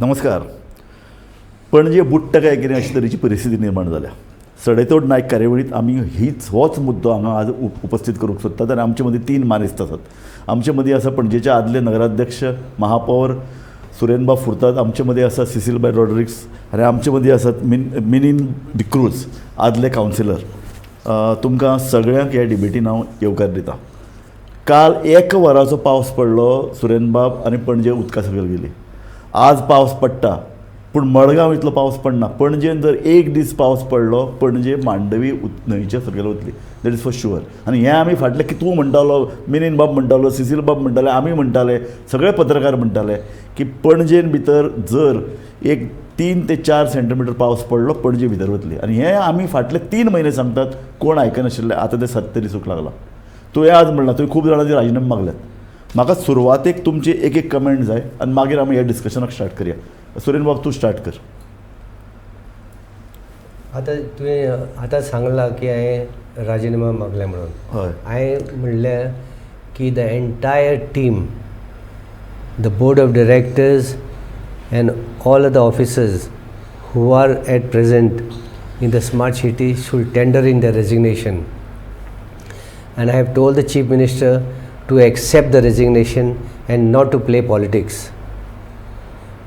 नमस्कार. पणजे बुडटा काय कितें अशी तरेची परिस्थिती निर्माण जाल्या. सडेतोड नायक कार्यावळींत आमी हीच होच मुद्दो हांगा आज उपस्थित करूंक सोदतात आनी आमचे मदीं तीन मानेस्त आसात. आमचे मदीं आसा पणजेचे आदले नगराध्यक्ष महापौर सुरेनबाब फुर्ताद, आमचे मदीं आसा सिसिलबाय रॉड्रिक्स आनी आमचे मदीं आसात मिनीन डिक्रूज, आदले कावन्सिलर. तुमकां सगळ्यांक ह्या डिबेटीन हांव येवकार दिता. काल एक वराचो पावस पडलो सुरेनबाब आनी पणजे उदका सकयल गेली. आज पावस पडटा पूण मडगांव इतलो पावस पडना. पणजेन जर एक दीस पावस पडलो, पणजे मांडवी न्हंयच्या सकयल वतली, that is for sure. आनी हें आमी फाटलें की तूं म्हणटालो, मिनीन बाब म्हणटालो, सिसील बाब म्हणटाले, आमी म्हणटाले, सगळे पत्रकार म्हणटाले की पणजेन भितर जर एक 3 ते 4 सेंटीमिटर पावस पडलो, पणजे भितर वतली. आनी हें आमी फाटले 3 म्हयने सांगतात, कोण आयकनाशिल्ले. आतां तें सत्य दिसूंक लागलां. तुवें आज म्हणलां, तुवें खूब जाणांचे राजिनामे मागल्यात. म्हाका सुरवातेक तुमची एक एक कमेंट जाय आनी मागीर आमी ह्या डिस्कशनाक स्टार्ट करया. सुरेन बाब, तूं स्टार्ट कर. आतां तुवें आतां सांगलां की हांवें राजिनामा मागल्या म्हणून. हय. हांवें म्हणलें की the entire team, the board of directors and all of the officers who are at present in the smart city should tender in the resignation, and I have told the Chief Minister to accept the resignation and not to play politics.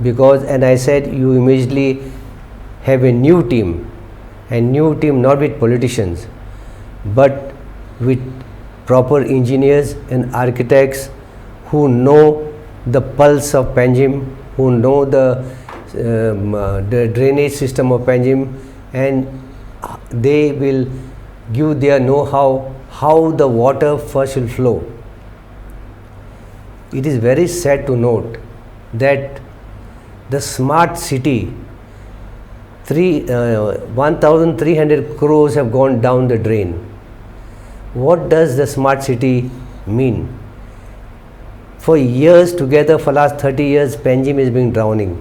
Because, and I said, you immediately have a new team, and new team not with politicians, but with proper engineers and architects who know the pulse of Panjim, who know the drainage system of Panjim, and they will give their know-how how the water first will flow. It is very sad to note that the smart city, 1,300 crores have gone down the drain. What does the smart city mean? For years together, for last 30 years, Panjim is being drowning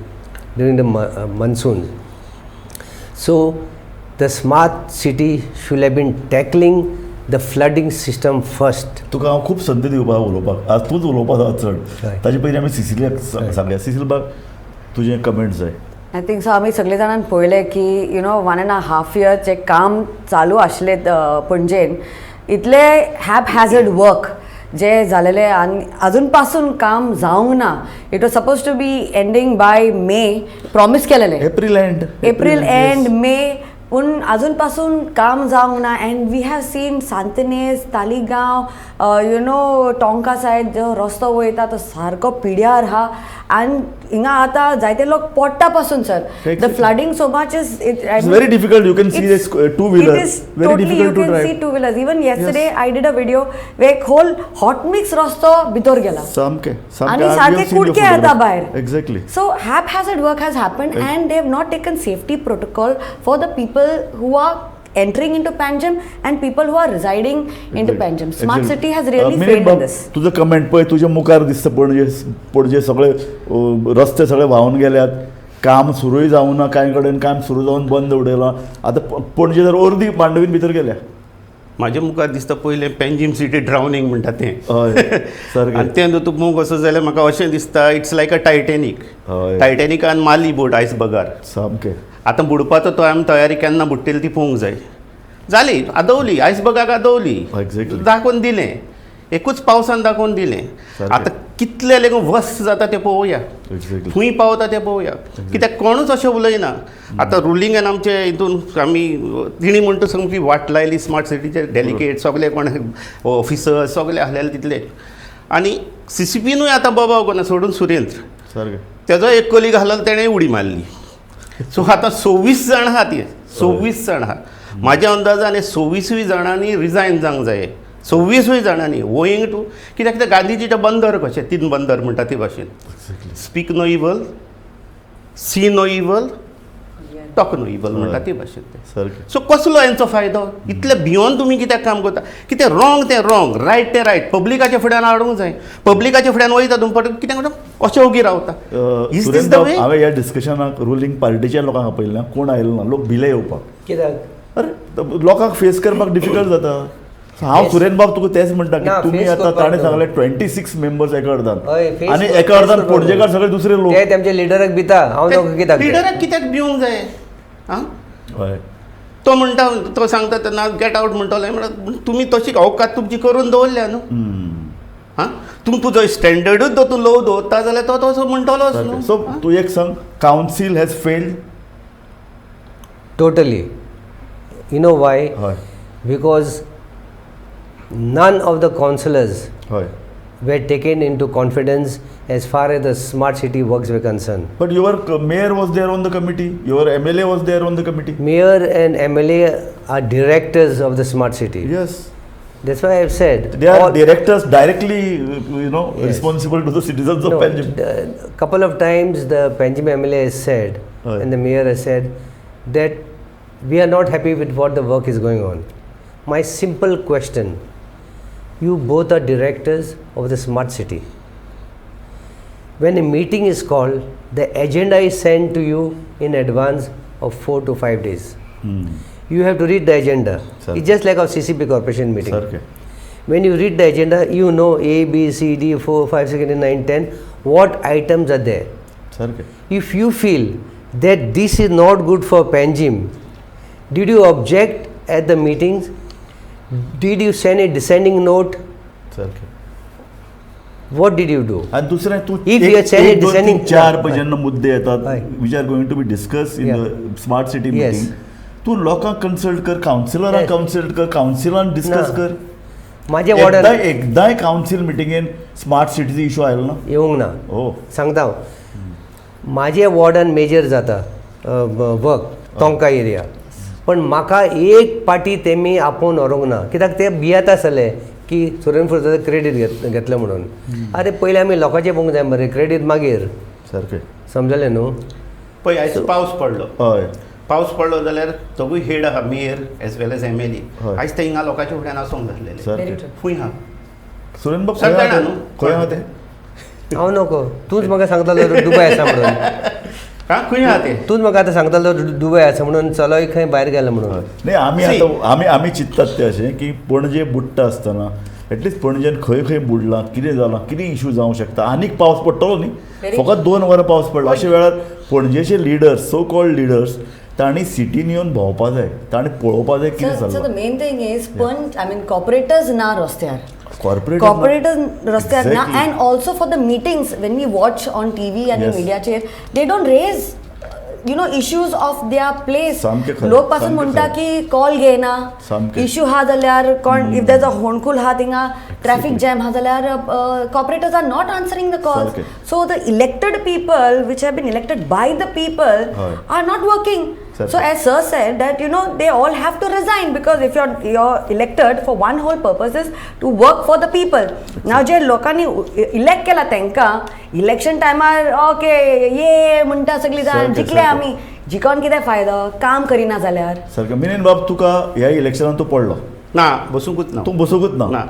during the monsoon. So, the smart city should have been tackling the flooding system first. तुका हांव खूब संदी दिवपाक उलोवपाक, आज तूंच उलोवपाक आसा चड. हय. ताजे पयलीं आमी सिसिलियाक सांगया. सिसिल बाब, तुजें कमेंट जाय. I think so आमी सगळे जाणान पळयलें की one and half year जें काम चालू आशिल्लें पणजेन, इतले हॅप हॅझर्ड वर्क जे जालेलें आनी अजून पासून काम जावंक ना. It was suppose to be ending by May, promise केलेलें. April and. April and मे, पूण अजून पासून काम जावंक ना. And we have seen Santa Inez, Taleigao, Tonka side जो रस्तो वयता तो सारको पिड्यार आहा आनी हिंगा आतां जायते लोक पडटा पासून sir. The flooding so much is It's very difficult. You can see this two wheeler. It is very totally, difficult you to can drive. see two wheelers. Even yesterday I did a video where एक whole hot mix रस्तो भितर गेला सामके सामके. आणि सारखे कुडके येता भायर. Exactly. So haphazard work has happened and they have not taken safety protocol for the people who are entering into Panjim and people who are residing into Panjim. Smart City has really failed in this. तुजो comment. पळय, तुज्या मुखार दिसता पणजे, पणजे सगळे रस्ते सगळे व्हांवन गेल्यात, काम सुरूय जावना, ना कांय कडेन काम सुरू जावन बंद उडयलां. आतां पणजे तर अर्दी मांडवीन भितर गेल्या. म्हाज्या मुखार दिसता पयलें पेंजीम सिटी ड्रावनींग म्हणटा तें. हय सारकें. आनी तें तूं पळोवंक वचत जाल्यार म्हाका अशें दिसता, it's like a Titanic. टायटॅनिकान मारली बोट आयसबर्गार. सामकें. आतां बुडपाचो तो आमी तयारी, केन्ना बुडटली ती पळोवंक जाय. जाली, आदवली, आयसबर्गाक आदवली. दाखोवन दिलें, एकूच पावसान दाखोवन दिलें. आतां कितले लेगून वस जाता तें पळोवया. खंय पावता तें पळोवया, कित्याक कोणूच अशें उलयना. आतां रुलिंगान आमचे हितून आमी तिणी म्हणटा सामकी वाट लायली. स्मार्ट सिटीचे डेलिगेट सगळे कोण ऑफिसर सगळे आसलेले तितले आनी सीसीपीनूय आतां बोबाव करना सोडून सुरेंद्र तेजो एक कलीग आसलो, तेणें उडी मारली. सो आतां 26 जाण आहा ती, 26 जाण आहा. म्हाज्या अंदाजान हे 26ूय जाणांनी रिजायन जावंक जाय, 26ूय जाणांनी, ओईंग टू कित्याक ते गांधीजीचें बंदर कशें, तीन बंदर म्हणटा ते भाशेन, speak no evil, see no evil, talk no evil म्हणटा ते भाशेन ते. सो कसलो हेंचो फायदो? इतले भियोन तुमी कित्याक काम करता? कितें रॉंग तें रॉंग, रायट तें रायट, पब्लिकाच्या फुड्यान हाडूंक जाय. पब्लिकाच्या फुड्यान वयता तुमी, फट कितें म्हणटा, अशें ओगी रावता. Is this the way? हांवें ह्या डिस्कशनाक रुलींग पार्टीच्या लोकांक आपयलें ना, कोण आयलो ना. लोक भिले येवपाक. कित्याक? अरे, लोकांक फेस करपाक डिफिकल्ट जाता. हांव सुरेन बाब तुका तेच म्हणटा की तुमी आतां ताणें सांगलें 26 मेंबर्स एका अर्दान आनी एका अर्दान पणजेकार सगळे दुसरे लोक ते तेमच्या लिडराक भिता. हांव नको कित्याक लिडराक कित्याक भिवंक जाय? आं, हय, तो म्हणटा, तो सांगता तेन्ना गेट आवट म्हणटलो. म्हणल्यार तुमी तशी अवकात तुमची करून दवरल्या न्हू. हां, तूं तुजो स्टँडर्डूच तूं लो दवरता जाल्यार तो तसो म्हणटलोच न्हू. सो तूं एक सांग, council has failed totally. You know why? हय. Because none of the councillors हय were taken into confidence as far as the smart city works were concerned. But your mayor was there on the committee, your MLA was there on the committee. Mayor and MLA are directors of the smart city. Yes. That's why I have said. They are directors directly, you know, yes, responsible to the citizens of Panjim. A couple of times the Panjim MLA has said, and the mayor has said that we are not happy with what the work is going on. My simple question, you both are directors of the smart city. When a meeting is called, the agenda is sent to you in advance of 4 to 5 days. You have to read the agenda. Sir. It's just like our CCP corporation meeting. Sir. When you read the agenda, you know A, B, C, D, 4, 5, 6, 8, 9, 10, what items are there. Sir. If you feel that this is not good for Panjim, did you object at the meetings? Did you send a dissenting note? Sir. What did you do? आणि दुसरें तूं If you had sent a dissenting, चार पळय जेन्ना मुद्दे येतात हय. Which are going to be discuss in the smart city meeting, तूं लोकांक कन्सल्ट कर, कावन्सिलरांक कन्सल्ट कर, कावन्सिलान डिस्कस कर. म्हाज्या वॉर्डान एकदांय कावन्सील मिटिंगेन स्मार्ट सिटीचो इशू आयलो ना? येवंक ना. हो, सांगता हांव, म्हाज्या वॉर्डान मेजर जाता वर्क तोंका एरिया, पण म्हाका एक पार्टी तेमी आपोवन व्हरूंक ना, कित्याक ते भियेत आसले की सुरेन फुर्जाचो क्रेडीट घेतलें म्हणून. अरे पयलीं आमी लोकांचें पळोवंक जाय मरे, क्रेडीट मागीर. सारकें समजलें न्हू? पळय आयज पावस पडलो. हय, पावस पडलो जाल्यार दोगूय हेड आहा, mayor as well as MLA. आयज ते हिंगा लोकांच्या फुड्यान आसूंक जाय आसलेले. खंय आहा सुरेन बाब? सर जाणा न्हू खंय आहा ते? हांव नको, तूंच म्हाका सांगतालो दुबय आसा म्हणून. हां, खंय आहा ते? तूंच म्हाका आतां सांगतालो दुबय आसा म्हणून, चलोय खंय भायर गेलो म्हणून. नाही, आमी आतां आमी चिंततात ते अशें की पणजे बुडटा आसतना एटलिस्ट पणजेन खंय खंय बुडलां, कितें जालां, कितें इशू जावंक शकता. आनीक पावस पडटलो न्ही, फकत 2 वरां पावस पडलो. अशा वेळार पणजेचे लिडर्स, सो कॉल्ड लिडर्स, तांणी सिटीन येवन भोंवपा जाय, तांणी पळोवपा जाय कितें So चल्लां. the main thing is, पण I mean corporators ना रस्त्यार, कॉर्पोरेटर्स रस्त्यार ना. And also for the meetings when we watch on TV आनी मिडियाचेर, they don't raise you know issues of their place. लोक पासून म्हणटा की कॉल घेयना, इश्यू आहा जाल्यार कोण, if there a होणकूल आहा थिंगा, ट्रॅफिक जॅम आहा जाल्यार corporators are not answering the calls. So the elected people which have been elected by the people are not working. So as sir said that, you know, they all have to resign, because if you're elected for one whole purpose is to work for the people. Now जे लोकांनी elect केला तेंका election टायमार okay ये म्हणटा सगळी जाण जिखले आमी, जिखोन कितें फायदो काम करिना जाल्यार. सारकें. मिनेन बाब, तुका ह्या इलेक्शनान तूं पडलो ना, बसूंकूच ना, तूं बसूंकूच ना.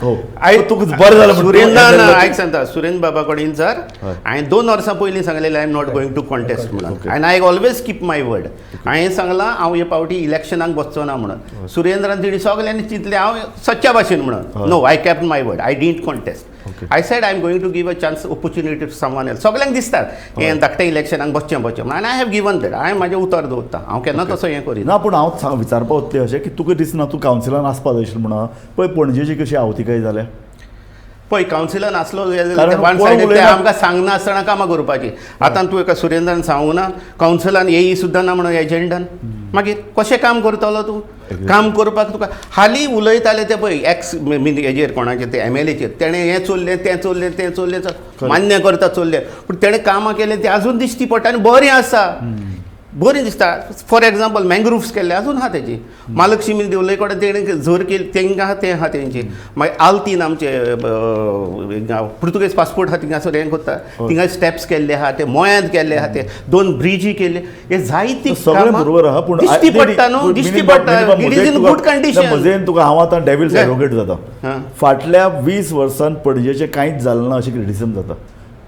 तुका बरें जालें सुरेन ना, आयक सांगता, सुरेन बाबा कडेन सर हांवें 2 वर्सां पयलीं सांगलेलें I am not going to contest म्हणून, and I always keep my word. हांवें सांगलां हांव हे पावटी इलेक्शनाक बसचो ना म्हणून. सुरेंद्रान तेणी सगल्यांनी चिंतलें हांव सच्च्या भाशेन म्हणून. No, I kept my word, I didn't contest. I said I am going to give a chance opportunity to someone else. सगल्यांक दिसतात हें धाकट्या इलेक्शनाक बसचें बसचें म्हणून, आनी I have given that. हांवें म्हाजें उतर दवरता, हांव केन्ना तसो हें करिना. ना, पूण हांव विचारपा वतलें अशें की तुका दिसना तूं कावन्सिलान आसपा जाय आशिल्लें म्हणून. पळय पणजेची कशी आवतिकाय जाल्या. पळय कावन्सिलान आसलो वन सायड ते आमकां सांगना आसतना कामां करपाची. आतां तूं एका सुरेंद्रान सांगूं ना, कावन्सिलान येई सुद्दां ना म्हणून एजंडान, मागीर कशें काम करतलो तूं? काम करपाक तुका हालीं उलयताले ते पळय एक्स हेजेर कोणाचेर ते एमएलएचेर, तेणें हें चोरलें तें चोरलें तें चोरलें, मान्य करता चोरलें, पूण तेणें कामां केलें तें आजून दिश्टी पडटा आनी बरें आसा, बरें दिसता. फॉर एग्जाम्पल मँग्रुव्स केल्ले आजून आहा तेजी, म्हालक्ष्मी देवले कडेन तेणें झर केली तेंकां आहा तें आहा तेंची. मागीर आल्तीन आमचे पुर्तुगेज पासपोर्ट आहा थिंगासर हें करता, थिंगा स्टेप्स केल्ले आहा ते, मोयांत केल्ले आहा ते, 2 ब्रिजी केल्ले, हे जायती सगळें बरोबर आहा, पूण दिश्टी पडटा न्हू, दिश्टी पडटा. It is in good condition. म्हजेन तुका हांव आतां डेविल्स एडवोकेट जाता. फाटल्या 20 वर्सांत पणजेचें कांयच जालें ना अशें क्रिटिसिजम जाता.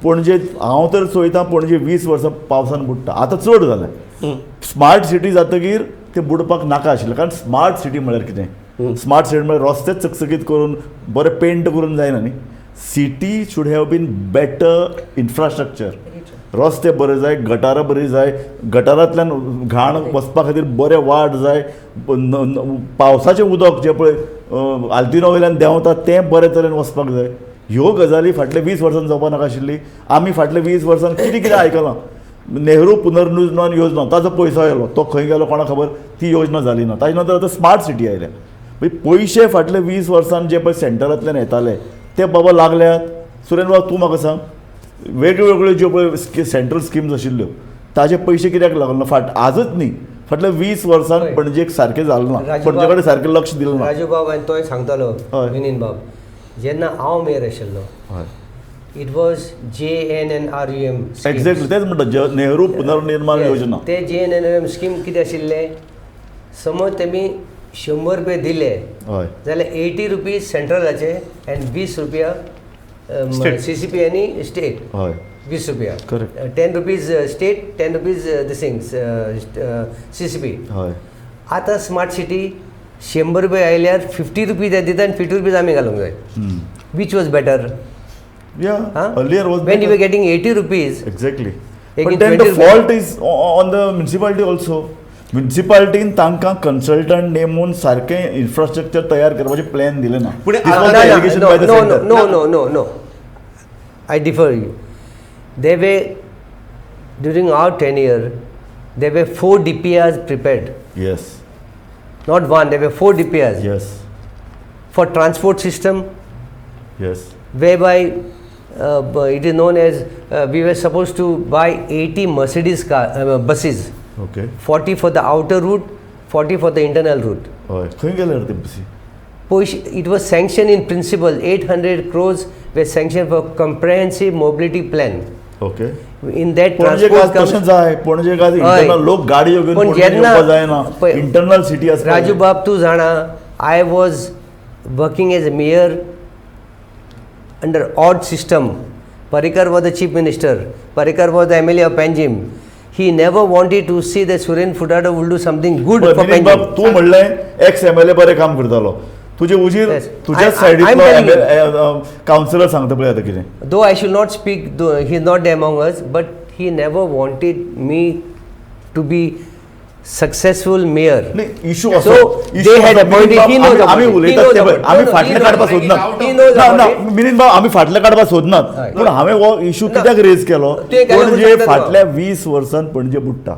पणजे हांव तर चोयता, पणजे 20 वर्सां पावसान बुडटा, आतां चड जालें. स्मार्ट सिटी जातकीर ते बुडपाक नाका आशिल्लें, कारण स्मार्ट सिटी म्हळ्यार कितें? स्मार्ट सिटी म्हळ्यार रस्तेच चकचकीत करून बरें पेंट करून जायना न्ही. City should have been better infrastructure. रस्ते बरे जाय, गटारां बरी जाय, गटारांतल्यान घाण वचपा खातीर बरे वाट जाय, पावसाचें उदक जें पळय आल्तिनो वयल्यान देंवता तें बरे तरेन वचपाक जाय. ह्यो गजाली फाटल्या 20 वर्सां जावपा नाका आशिल्ली. आमी फाटल्या 20 वर्सां कितें कितें आयकलां. नेहरू पुनर्निर्माण योजना, ताजो पयसो आयलो, तो खंय गेलो कोणाक खबर, ती योजना जाली ना. ताजे नंतर आतां स्मार्ट सिटी आयल्या. मागीर पयशे फाटले 20 वर्सान जे पळय सेंटरांतल्यान येताले ते बाबा लागल्यात. सुरेन बाबा तूं म्हाका सांग, वेगळ्यो ज्यो पळय सेंट्रल स्किम्स आशिल्ल्यो ताजे पयशे कित्याक लागले ना? फाट आजच न्ही, फाटल्या 20 वर्सान पणजेक सारकें जालें ना, पणजे कडेन सारकें लक्ष दिलें ना. राजू बाब आनी तोय सांगतालो मिनीन बाब, जेन्ना हांव मेयर आशिल्लो it was JNNRUM. Exactly तेच म्हणटा, नेहरू पुनर्निर्माण योजना. ते JNNRUM scheme कितें आशिल्लें, समज तेमी 100 रुपये दिले जाल्यार 80 रुपीज सेंट्रलाचे आनी 20 रुपया CCP आनी स्टेट. 20 रुपया. 10 rupees state, 10 rupees this thing CCP. आतां स्मार्ट सिटी 100 रुपये आयल्यार 50 रुपीज दिता आनी 50 रुपीज आमी घालूंक जाय. Which was better? Yeah, earlier was when better. You were getting 80 rupees. Exactly. But then the fault is on the municipality also. Municipality तांकां consultant नेमून सारकें infrastructure तयार करपाचें प्लॅन दिलें ना. No, no, no, no. I differ you. They were, during our tenure, there were 4 DPRs prepared. Yes. Not one, there were 4 DPRs. Yes. For transport system. Yes. Whereby it is known as we were supposed to buy 80 Mercedes car, buses. Okay. 40 for the outer route, 40 for the internal route. It was sanctioned in principle. 800 crores were sanctioned for comprehensive mobility plan. Okay. In that transport comes. Internal city. Raju Bab tu jana, I was working as a mayor under odd system. Parrikar was the chief minister. Parrikar was the MLA of Panjim. He never wanted to see that Suren Furtado will do something good for Panjim. तू म्हणले ex MLA बरे काम करतालो. तुझे उजीर तुझ्या सायडीतलो counsellor सांगता पळय आतां कितें. Though I should not speak, though he is not among us, but he never wanted me to be successful mayor. Issue असो, आमी उलयतात ते पळय, आमी फाटलें काडपाक सोदनात. ना मिनीन बाब, आमी फाटलें काडपाक सोदनात, पूण हांवें हो इशू कित्याक रेज केलो, पणजे फाटल्या 20 वर्सान पणजे बुडटा.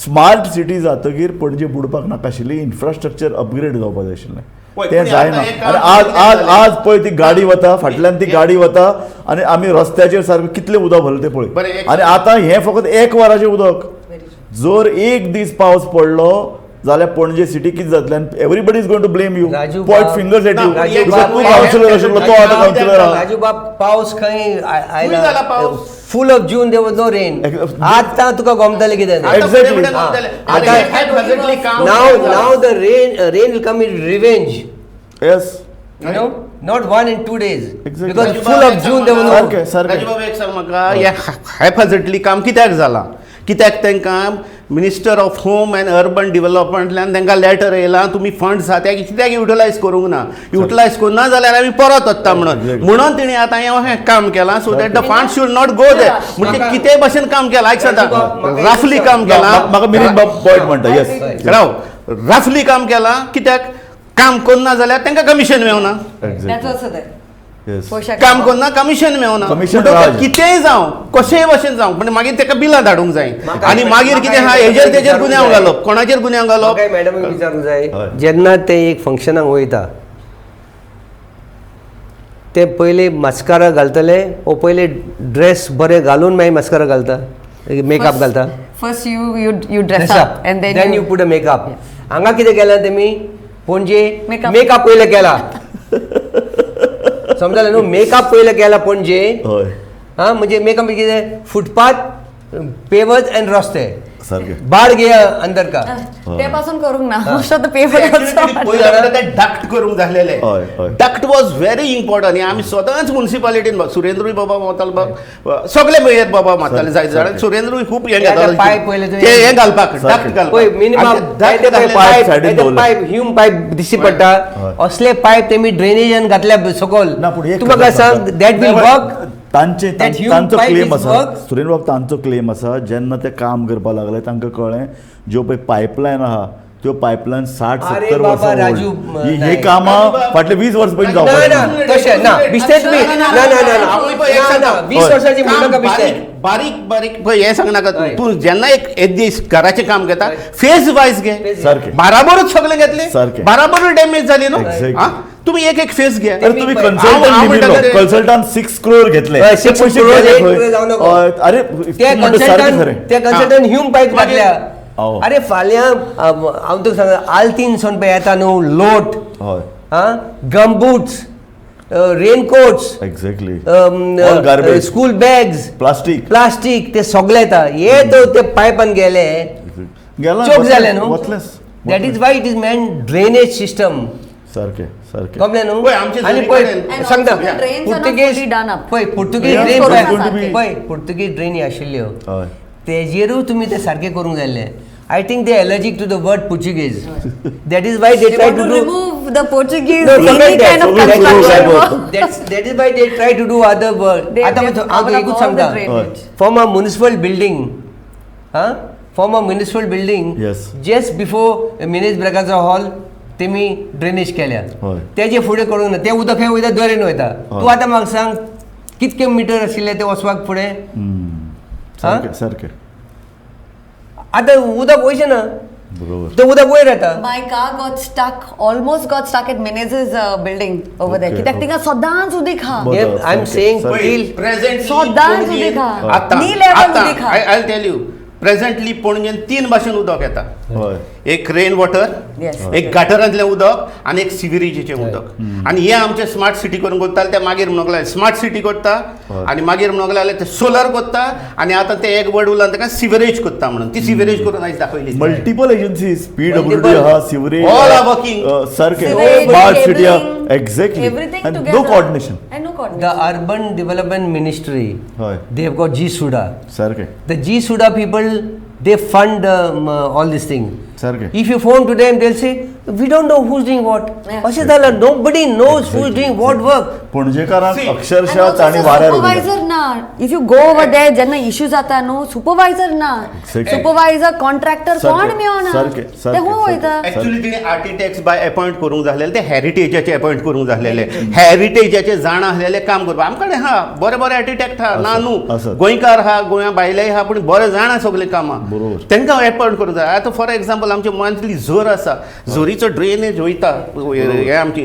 स्मार्ट सिटी जातकीर पणजे बुडपाक नाका आशिल्ली, इन्फ्रास्ट्रक्चर अपग्रेड जावपाक जाय आशिल्लें, तें जायना. आनी आज आज आज पळय ती गाडी वता, फाटल्यान ती गाडी वता आनी आमी रस्त्याचेर सारकें कितलें उदक भरलें तें पळय. आनी आतां हें फकत एक वराचें उदक, जर एक दीस पावस पडलो जाल्यार पणजे सिटी कितें जातलें? आनी everybody is going to blame you, point fingers at you. तूं कावन्सिलर आशिल्लो, तो आतां कावन्सिलर आहा. राजू बाब, पावस खंय आयला? Full of June there was no rain. आतां तुका गोमतलें कितें? Exactly. Now the rain will come in revenge. Yes. You know, not 1 and 2 days. Exactly. Because full of June there was no. Raju बाब, एक सांग म्हाका, हें हॅफाझर्डली काम कित्याक जालां? कित्याक तांकां minister of home and urban डेव्हलपमेंटल्यान तांकां लेटर येयलां, तुमी फंड्स आहा ते कित्याक युटिलायज करूंक ना, युटिलायज करूंक ना जाल्यार आमी परत वता म्हणून, म्हणून तेणी आतां हें काम केलां. So that the fund should not go there. म्हणजे कितेंय भशेन काम केलां. आयक सांगता, राफली काम केलां. म्हाका मिनीन बाब पॉयंट म्हणटा. येस, राव, राफली काम केलां कित्याक काम करना जाल्यार तांकां कमिशन मेवना, काम करना कमिशन मेवना, कितेंय जावं कशेंय भशेन जावं, पण मागीर ताका बिलां धाडूंक जाय. आनी मागीर कितें आहा, हेजेर तेजेर गुन्यांव घालप, कोणाचेर गुन्यांव घालप? मॅडम विचारूंक जाय, जेन्ना ते एक फंक्शनाक वयता ते पयले मास्कारा घालतले ओ पयले ड्रेस बरे घालून मागीर मास्कारा घालता, मेकअप घालता? First you dress up and then you put a makeup. हांगा कितें केलां तेमी पणजे मेकअप पयले केला, समजलें न्हू? मेकअप पयले केला पणजे. हां, म्हणजे मेकअप कितें? फुटपाथ, पेवर्स आनी रस्ते. सारकें. बाढ़ गया अंदर का. ते पासून करूंक ना, मोस्ट ऑफ the paper. पयलीं ते डक्ट करूंक जाल्लेले. हय, हय. Duct was very important. आमी सदांच म्युनिसिपालिटीन सुरेंद्रूय बाबा मावतालो, सगळे मेयर बाबा मारताले जायते जाण. सुरेंद्रूय खूब हें घेतालो पायप पयले ते हें घालपाक, डक्ट घालपाक. पळय मिनिमम पायप सायडीन दवरले. पायप ह्यूम पायप दिश्टी पडटा, असले पायप तेमी ड्रेनेजान घातल्या सकयल. ना, पूण एक तूं म्हाका सांग, that will work? तांचे That human तांचो pipe claim is आसा work? Surendra बाब, तांचो क्लेम आसा जेन्ना ते काम करपाक लागले तांकां कळ्ळें ज्यो पळय पायपलायन आहा त्यो पायपलायन 60 अरे 70 बाबा, वर्सां राजू, old. ही नाही. कामां फाटले 20 वर्स पयलीं ना जावपाक ना तशें ना, बिस्तेच बी ना ना ना ना हांव पळय एक सांगता. 20 वर्सांची काम म्हणनाका बिस्ते. बारीक बारीक बारीक पळय हें सांगनाका तूं. हय. तूं जेन्ना एक एक दीस घराचें काम घेता, फेज वायज घे. सारकें. बाराबरूच सगळें घेतलें, सारकें. बाराबरूच डॅमेज जाली न्हू. Exactly. आं, तुमी एक एक फेज घे. अरे तुम्ही हांव- कन्सल्टंट हांव म्हणटा नेमिल्लो, तरी- कन्सल्टंट 6 क्रोर घेतले. हय, ते 6 पयशे crore, गेले 8 खंय? crore जावं नको. हय, अरे ते तूं म्हणटा सारकें कन्सल्टंट खरें. ते कन्सल्टंट ह्यूम पायप घातल्या. हो. अरे फाल्यां हांव तुका सांगता, आल्तीन सोन पळय येता न्हू लोट, हय. आं, gumboots, raincoats, exactly. All garbage. School bags, plastic. Plastic ते सगळे येता. हे तर ते पायपान गेले, गेला चोक जाले न्हू. वतलेच. That is why it is man drainage system. सारकें सारकें. कळ्ळें न्हू? पळय, आमचे आनी जुनी पळय कडेन- सांगता, And also the drains are not Portuguese fully done up. पळय पुर्तुगेज Yeah, drain it's पळय going to be- पळय पुर्तुगेज ड्रेनी आशिल्ल्यो, हय. तेजेरूय तुमी ते सारके करूंक जाय आसले. I think they allergic to the word Portuguese. That is why they They try want to to do remove the Portuguese, No, forget any that. kind of Forget construction. that. That is why they try to do other work. They आतां have हांव covered up एकूच all the सांगता, drainage. From a municipal building, हा, from a municipal building, Yes. Just before Menezes Braganza hall तेमी drainage केल्या. हय. तेजे फुडें करूंक ना, तें उदक खंय वयता, दर्यान वयता. हय. तूं आतां म्हाका सांग, कितके मिटर आशिल्लें तें वचपाक फुडें? सारकें सारकें. आतां उदक वयचें ना, बरोबर. तें उदक वयर येता. My car got stuck, almost got stuck at Menezes building over there. Okay, कित्याक okay. थिंगा सदांच उदीक हा. बरं. I am सारकें, सेइंग सारकें. टील प्रेझेंटली सदांच उदीक हा. आतां नी level उदीक हा. I tell you, presently पणजेन 3 भाशेन उदक येता. हय. एक रेन वॉटर, Yes. एक गटरांतलें उदक आनी एक सिवरेजीचें उदक. आनी हे आमचे स्मार्ट सिटी करूंक कोत्ताले, ते मागीर म्हणूंक लागले स्मार्ट सिटी कोत्ता, हय. आनी मागीर म्हणूंक लागले ते सोलर कोत्ता, आनी आतां ते एक वर्ड उरला ताका सिवरेज कोत्ता म्हणून. ती सिवरेज करून आयज दाखयली. Multiple agencies, PWD Multiple. आहा, सिवरेज, All are working. सारकें. Sewage, smart city आहा. cabling, exactly. everything no together. Coordination. And no the coordination. Urban development ministry, हय. They have got G SUDA. सारकें. The G SUDA people, they fund all this thing. सारकें. If you phone to them, they'll say, we don't know who's doing what. Yeah. अशें जालां, nobody knows who's doing what work. पणजेकारांक See, And अक्षरशः also तांणी वाऱ्यार उडयला. Supervisor ना. If you go over there, जेन्ना issue जाता न्हू, सुपरवायझर ना. Exactly. Supervisor, contractor कोण सारकें, मेळना. सारकें, ते सारकें, खंय वयता? एक्चुअली तिणें आर्किटेक्ट्स बाय अपॉयंट करूंक जाल्लेले, ते हेरिटेजाचे अपॉयंट करूंक जाल्लेले, हेरिटेजाचे जाण आसलेले काम करपाक. आमचे कडेन आहा बरे बरे आर्किटेक्ट आहा, ना न्हू, आसत. गोंयकार आहा, गोंया भायले आहा, पूण बरे जाणा सगळीं कामां. बरोबर. तांकां अपॉयंट करूंक जाय. आतां फॉर एग्जाम्पल आमची मंथली झर आसा, झरीचो ड्रेनेज वयता हे आमची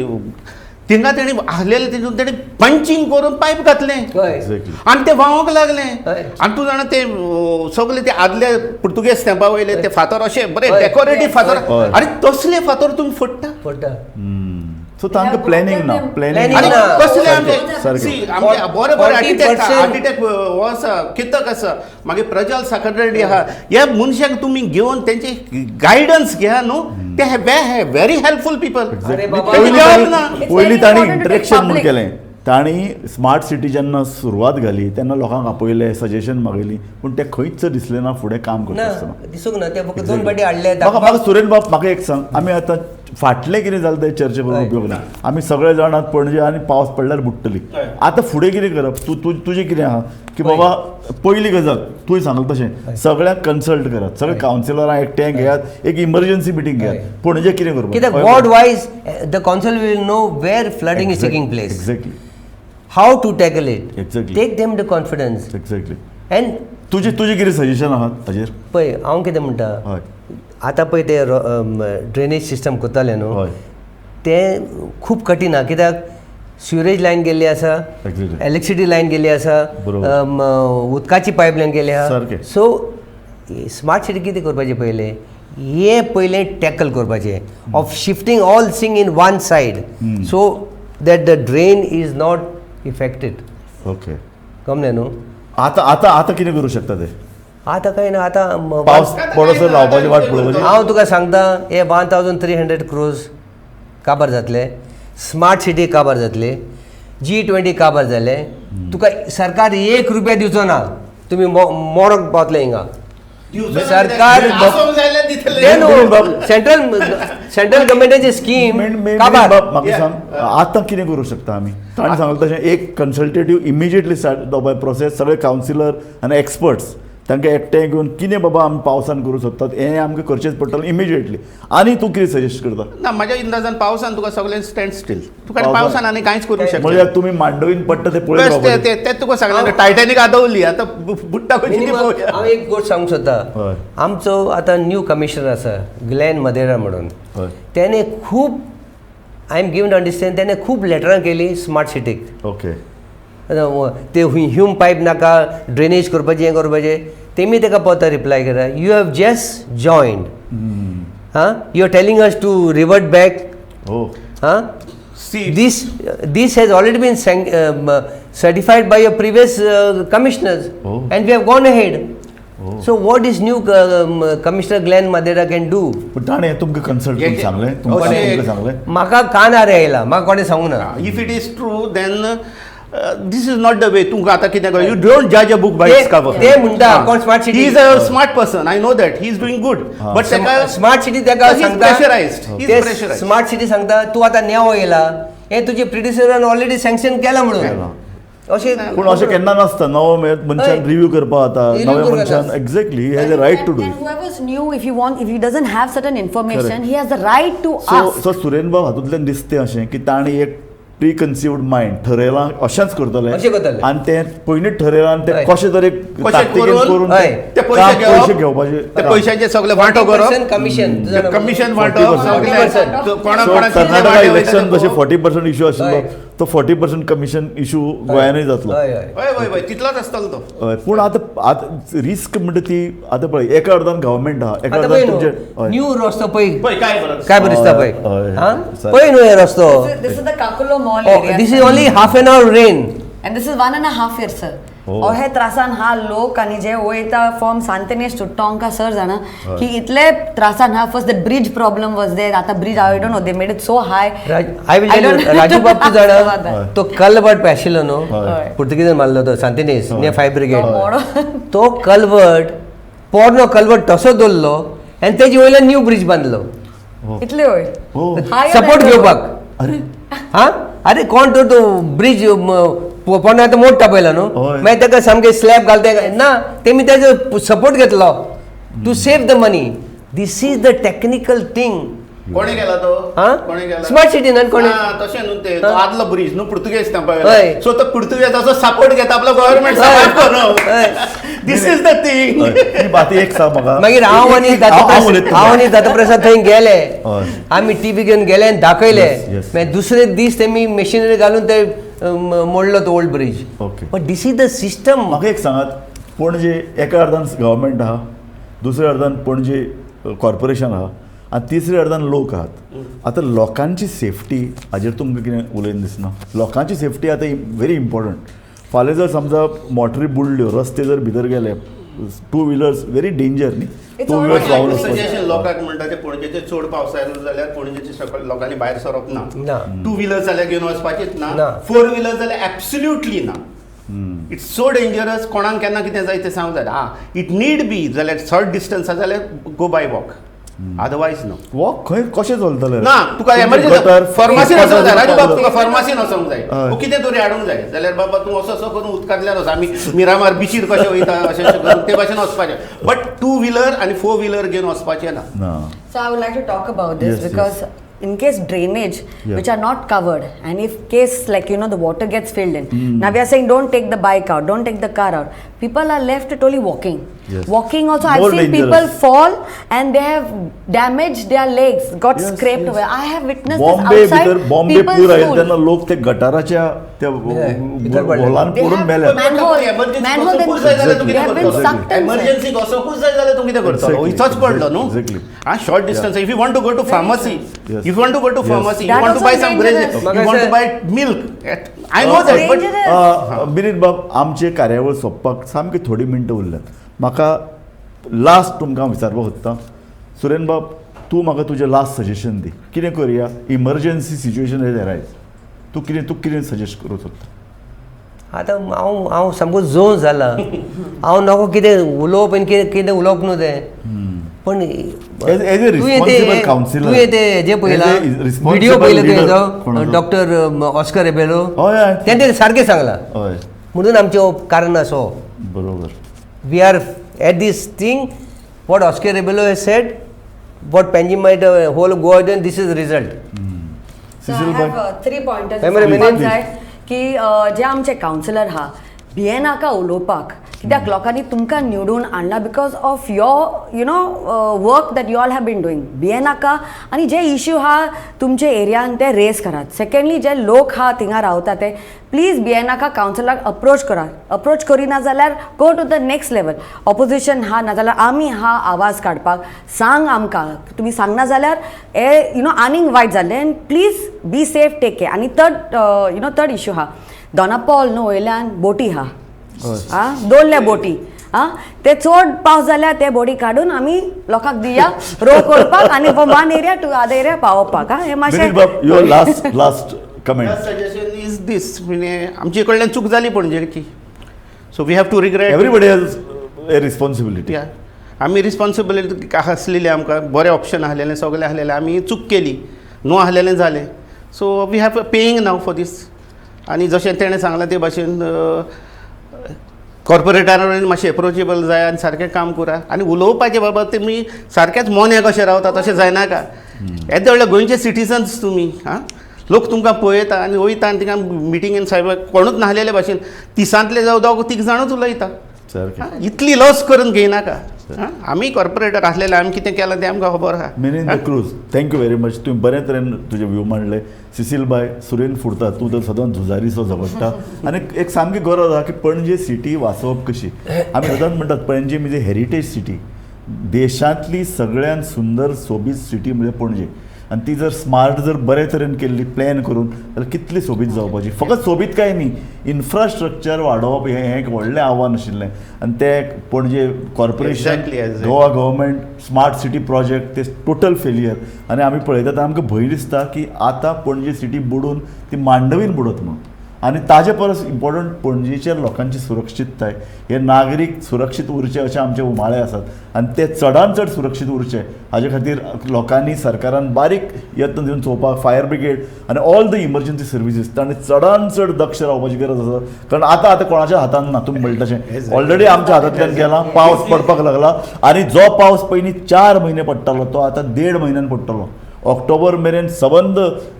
थिंगा, तेणी आसलेले तितून तेणी पंचींग करून पायप घातलें हय. एक्झॅक्टली. आनी ते व्हांवक लागले. हय. आनी तूं जाणा ते सगळे ते आदले पुर्तुगेज तेंपा वयले ते फातर अशे बरे हय. डेकोरेटीव फातर, हय. आनी तसले फातर तुमी फोडटा. पडटा. सो तांकां प्लॅनिंग ना, प्लॅनिंग Planning आनी ना. कसले आमचे सारकें. See, आमचे बरे बरे आर्किटेक्ट 40% आर्किटेक्ट हो आसा, कितक आसा, मागीर प्रजल साखरदांडे आहा. ह्या मनशांक तुमी घेवन तेंचे गायडन्स घेया न्हू, ते व्हेरी हेल्पफूल पिपल. अरे बाबा. पयलीं घेवप ना. It's पयलीं very तांणी important to take interaction म्हूण public. केलें. तांणी स्मार्ट सिटी जेन्ना सुरवात घाली तेन्ना लोकांक आपयले, सजेशन मागयली, पूण ते खंयच दिसलें ना फुडें काम करता ना, आसतना. दिसूंक ना, ते फक्त 2 फावटी हाडले. म्हाका म्हाका सुरेन बाब, म्हाका एक सांग, आमी आतां फाटलें कितें जालें तें चर्चे करून हय. उपयोग ना. आमी सगळे जाण आतां पणजे आनी पावस पडल्यार बुडटली. आतां फुडें कितें करप? तूं तूं तुजें कितें आहा की बाबा पयली गजाल तुवें सांगलें तशें सगळ्यांक कन्सल्ट करात, सगळे कावन्सिलरांक एकठांय घेयात, एक इमर्जन्सी मिटींग घेयात, पणजे कितें करपाक. कित्याक ward wise the council will know where flooding is taking place, exactly, how to tackle it. Exactly. Take them the confidence. Exactly. And तुजें तुजें कितें सजेशन आहा ताजेर? पळय हांव कितें म्हणटा, हय. आतां पळय ते ड्रेनेज सिस्टम करताले न्हू, हय. तें खूब कठीण आहा, कित्याक सिवरेज लायन गेल्ली आसा, इलेक्ट्रिसिटी लायन गेल्ली आसा, बरोबर. उदकाची पायपलायन गेली आहा. सारकें. सो स्मार्ट सिटी कितें करपाचें पयलें, हें पयलें टॅकल करपाचें of shifting all thing in one side so that the drain is not affected. Okay. कमलें न्हू? आतां आतां आतां कितें करूं शकता ते? आतां कांय ना, आतां पावस पडसर लावपाची वाट पळोवपाची. हांव तुका सांगता, हे 1300 crores काबार जातले, स्मार्ट सिटी काबार जातले, G20 काबार जाले. तुका सरकार 1 रुपया दिवचो ना, तुमी मोरोक पावतले हिंगा. सरकार सेंट्रल सेंट्रल गव्हर्मेंटाची स्कीम काबार. म्हाका सांग आतां कितें करूंक शकता आमी? ताणें सांगलें तशें एक कन्सल्टेटीव इमिजिएटली स्टार्ट जावपा प्रोसेस, सगळे कावन्सिलर आनी एक्सपर्ट्स तांकां एकठांय घेवन कितें बाबा आमी पावसान करूं शकतात हें आमकां करचेंच पडटलें इमिजिएटली. आनी तूं कितें सजेस्ट करता? ना, म्हाज्या अंदाजान पावसान तुका सगळें स्टँड स्टील, तुका पावसान आनी कांयच करूंक शकना. म्हणल्यार तुमी मांडवीन पडटा तें पळयत तें तुका सांगलें, टायटॅनीक आदवली आतां बुडटा कशी. हांव एक गोश्ट सांगूंक सोदता, आमचो आतां न्यू कमिशनर आसा ग्लॅन मदेरा म्हणून, तेणें खूब, I am given to understand, तेणें खूब लेटरां केली स्मार्ट सिटीक. ओके, ते ह्यूम पायप नाका, ड्रेनेज करपाचें, हें करपाचें, तेमी ताका परत रिप्लाय केला, you have just joined, हां, you are telling us to revert back. हां, this this has already been certified by your previous commissioners and we have gone ahead. So what is new commissioner Glenn Madeira can do? पण ताणें तुमकां consult करून सांगलें, तुमकां सांगलें? म्हाका कानार आयला, म्हाका कोणें सांगूं ना. If it is true then this is not the way. तुमकां आतां कितें कर, you don't जज a book by its cover. ते म्हणटा कोण smart city, he is a smart person, I know that he is doing good, but ताका smart city ताका सांगता, प्रेशरायज्ड, he is pressurised. Smart city सांगता तूं आतां नेवो येयला, हें तुजे प्रिडिसरान ऑलरेडी सँक्शन केलां म्हणून. अशें पूण अशें केन्ना नासता, नवो मनशान रिव्यू करपा जाता, नव्या मनशान exactly he has a right to do it. Whoever is new, if you want, if he doesn't have certain information, he has the right to ask. So Suren बाब हातूंतल्यान दिसतें अशें की ताणें एक प्रिकन्सिव्ड मायंड ठरयलां अशेंच करतलें आनी तें पयलींच ठरयलां आनी तें कशें तरी ताकतिकेन करून ते पयशे घेवपाचे, ते पयशांचे सगळे वांटो करप, कमिशन कमिशन वांटो. कर्नाटका इलेक्शन जशें 40% इशू आशिल्लो तो 40% कमिशन इशू गोंयानूय जातलो. हय हय हय, तितलोच आसतलो तो. हय, पूण आतां आतां रिस्क म्हणटा ती आतां पळय, एका अर्दान गव्हर्मेंट आहा, एका अर्दान तुमचे न्यू रस्तो पळय काय बरें दिसता पळय, पळय न्हू हे रस्तो. This is the Kakulo Mall area. This is only half an hour rain. And this is 1.5 year, sir. हे त्रासान हा लोक आनी जे वयता फ्रॉम सांतनेज टू टोंका सर जाणा की इतले त्रासान हा. First the bridge problem was there, आतां bridge I don't know they made it so high. I will tell you, Raju बाब तूं जाणा तो कलवर्ट पळय आशिल्लो न्हू, पुर्तुगेजान मारलो तो सांतनेज नियर फायर ब्रिगेड, तो कलवर्ट पोरणो कलवर्ट तसो दवरलो आनी तेजे वयल्यान न्यू ब्रिज बांदलो. इतले वयर सपोर्ट घेवपाक. अरे हां, अरे कोण तर तो ब्रिज पोरण्या आतां मोडटा पळयला न्हू, मागीर ताका सामकें स्लॅब घालता ना, तेमी तेजो सपोर्ट घेतलो to save the money. This is the technical thing. कोणे केला तो? हां, स्मार्ट सिटीन कोणे तशें न्हू तें, तो आदलो ब्रिज न्हू पुर्तुगेज तेंपा, सो तो पुर्तुगेजाचो सपोर्ट घेता आपलो गव्हर्मेंट सपोर्ट करून. This is the thing. बाती एक सांग म्हाका, मागीर हांव आनी दत्तप्रसाद थंय गेले, आमी टीव्ही घेवन गेले आनी दाखयले. मागीर दुसरे दीस तेमी मशिनरी घालून ते मोडलो तो old bridge. But this is the system. म्हाका एक सांगात, पणजे एका अर्दान गव्हर्मेंट आहा, दुसऱ्या अर्दान पणजे कॉर्पोरेशन आहा आनी तिसऱ्या अर्दान लोक आहात. आतां लोकांची सेफ्टी हाजेर तुमकां कितें उलयन दिसना? लोकांची सेफ्टी आतां व्हेरी इम्पॉर्टंट. फाल्यां जर समजा मोटरी बुडल्यो, रस्ते जर भितर गेले, टू व्हिलर्स व्हेरी डेंजर न्ही, टू व्हिलर्स. सजेशन लोकांक म्हणटा ते पणजेचे चड पावस आयलो जाल्यार पणजेचे सगळे लोकांनी भायर सरप ना, टू व्हिलर जाल्यार घेवन वचपाचेच ना, फोर व्हिलर जाल्यार एब्सोल्युटली ना. It's so dangerous, कोणाक केन्ना कितें जाय तें सांगूंक जायना. आं, it need बी जाल्यार शॉर्ट डिस्टन्स आसा जाल्यार go by walk, otherwise no. Walk खंय कशें चलतलें ना, तुका एमर्जन्सी फार्मासीन वचूंक जाय राजू बाब, तुका फार्मासीन वचूंक जाय, कितें तरी हाडूंक जाय जाल्यार बाबा तूं असो असो करून उदकांतल्यान वच, आमी मिरामार बिचीर कशें वयता अशें अशें करून ते भाशेन वचपाचें, बट टू व्हिलर आनी फोर व्हिलर घेवन वचपाचें ना. So I would like to talk about this because in case drainage which are not covered and if case like you know the water gets filled in, now we are saying don't take the bike out, don't take the car out, people are left totally walking. Walking also I've seen people fall and they have damaged their legs, got scraped away. I have witnessed this outside. Bombay पूर आयले तेन्ना लोक ते गटाराच्या त्या होलान पडून मेले. Emergency वचोंकूच जाय जाल्यार तूं कितें करतलो? इतलोच पडलो न्हू. Ah, short distance if you want to go to pharmacy, if you want to go to pharmacy, you want to buy some grain, you want to buy milk, I know that. But Binit बाब, आमचे कार्यावळ सोंपपाक सामकी थोडी मिनटां उरल्यात. म्हाका last तुमकां विचारपाक सोदता, सुरेन बाब, तूं म्हाका तुजें लास्ट सजेशन दी, कितें करुया? इमर्जन्सी सिच्युएशन हें आरायज, तूं कितें सजेस्ट करूंक सोदता? आतां हांव सामको जो जाला. हांव नको कितें उलोवप आनी कितें कितें उलोवप न्हू तें, पण As a responsible councillor, तुवें ते हेजे पळयला, as a responsible video पळयला leader, तुवें? कोणाचो? Doctor Oscar Rebello. हय हय तेणें तें सारकें सांगलां. म्हणून आमचें कारण असो we are at this thing what Oscar Rebello has said, what Panjim might whole Goa, this is result. So I Cecil have bye. Three pointers. Wait a minute. जाय की जे आमचे कावन्सिलर आहा, भियेनाका उलोवपाक, कित्याक लोकांनी तुमकां निवडून हाडला because of your work that you all have been doing. भियेनाका आनी जे इश्यू आहा तुमचे एरियान ते रेज करात. सेकंडली, जे लोक आहा थिंगा रावता ते प्लीज भियेनाका, कावन्सिलाक अप्रोच करात. अप्रोच करिना जाल्यार go to the next level. Opposition आहा, नाजाल्यार आमी आहा आवाज काडपाक. सांग आमकां, तुमी सांगना जाल्यार हे you know आनीक वायट जाल्लें. And please be safe, take care. आनी third you know third issue आहा, दोनापावल न्हू वयल्यान बोटी आहा, आं दवरल्या बोटी. आं ते चड पावस जाल्यार ते बोटी काडून आमी लोकांक दिया रो करपाक आनी from one area to other area पावोवपाक. आं, हें मातशें. विनील बाब, your last comment. Suggestion is this, म्हणजे आमचे कडल्यान चूक जाली पणजेची, so we have to regret. Everybody has a responsibility. या, आमी रिस्पॉन्सिबिलिटी आसलेली, आमकां बरें ऑप्शन आसलेलें, सगळें आसलेलें, आमी चूक केली, नो आसलेलें जालें, so we have paying now for this. आनी जशें तेणें सांगलां ते भाशेन कॉर्पोरेटरान मातशें एप्रोचेबल जाय आनी सारकें काम करा आनी उलोवपाचें. बाबा, तुमी सारकेंच मोने कशें रावता, तशें जायनाका. येदे व्हडले गोंयचे सिटीजन्स तुमी, आं, लोक तुमकां पळयता आनी वयता आनी थिंगा मिटिंगेन सायब कोणूच नासलेले भाशेन तिसांतले जावं दोग तीग जाणूच उलयता. इतली लॉस करून घेयनाका. आमी कॉर्पोरेटर आसलेले, आमी कितें केलां तें आमकां खबर आहा. Milind cruise, thank you very much. तुवें बरे तरेन तुजे व्यू मांडले. सिसील बाय, सुरेन फुडता, तूं तर सदांच झुजारीसो झगडटा आनी एक सामकी गरज आहा की पणजे सिटी वाचोवप कशी. आमी सदांच म्हणटात पणजे म्हणजे हेरिटेज सिटी, देशांतली सगळ्यात सुंदर सोबीत सिटी म्हणजे पणजे. आनी ती जर स्मार्ट जर बरे तरेन केल्ली प्लॅन करून जाल्यार कितली सोबीत जावपाची. फकत सोबीत काय न्ही, इन्फ्रास्ट्रक्चर वाडोवप हें एक व्हडलें आव्हान आशिल्लें आनी तें Panaji corporation, Goa government, smart city project ते टोटल फेलियर. आनी आमी पळयतात, आमकां भंय दिसता की आतां पणजे सिटी बुडून ती मांडवीन बुडत म्हणून. आनी ताजे परस इम्पॉर्टंट पणजेच्या लोकांची सुरक्षितताय. हे नागरीक सुरक्षीत उरचे अशे आमचे उमाळे आसात आनी ते चडान चड सुरक्षीत उरचे हाजे खातीर लोकांनी सरकारान बारीक यत्न दिवन चोवपाक, फायर ब्रिगेड आनी ऑल the emergency services तांणी चडान चड दक्ष रावपाची गरज आसा, कारण आतां कोणाच्या हातान ना. तुमी म्हणटा तशें ऑलरेडी आमच्या हातांतल्यान गेला. पावस पडपाक लागला आनी जो पावस पयलीं 4 म्हयने पडटालो तो आतां देड म्हयन्यान पडटलो. ऑक्टोबर मेरेन सबंद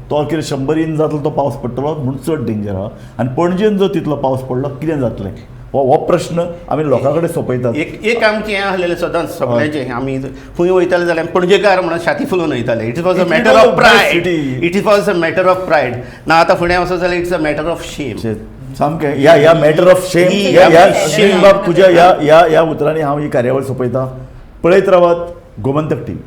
तो कितें 100 इंच जातलो तो पावस पडटलो, म्हूण चड डेंजर आहा. आनी पणजेन जर तितलो पावस पडलो कितें जातलें, हो प्रश्न आमी लोकां कडेन सोंपयतात. एक एक आमचें हें आसलेलें सदांच सगळ्यांचें, आमी खंय वयताले जाल्यार पणजेकार म्हणून छाती फुलोवन वयताले. It was a It matter was of a best pride. city. It was a matter of pride ना. आतां फुडें वचत जाल्यार it's a matter of shame. सामकें ह्या मॅटर ऑफ शेम, ह्या शेम. बाब, तुज्या ह्या ह्या ह्या उतरांनी हांव ही कार्यावळ सोंपयता. पळयत रावात गोमंतक टीव्ही.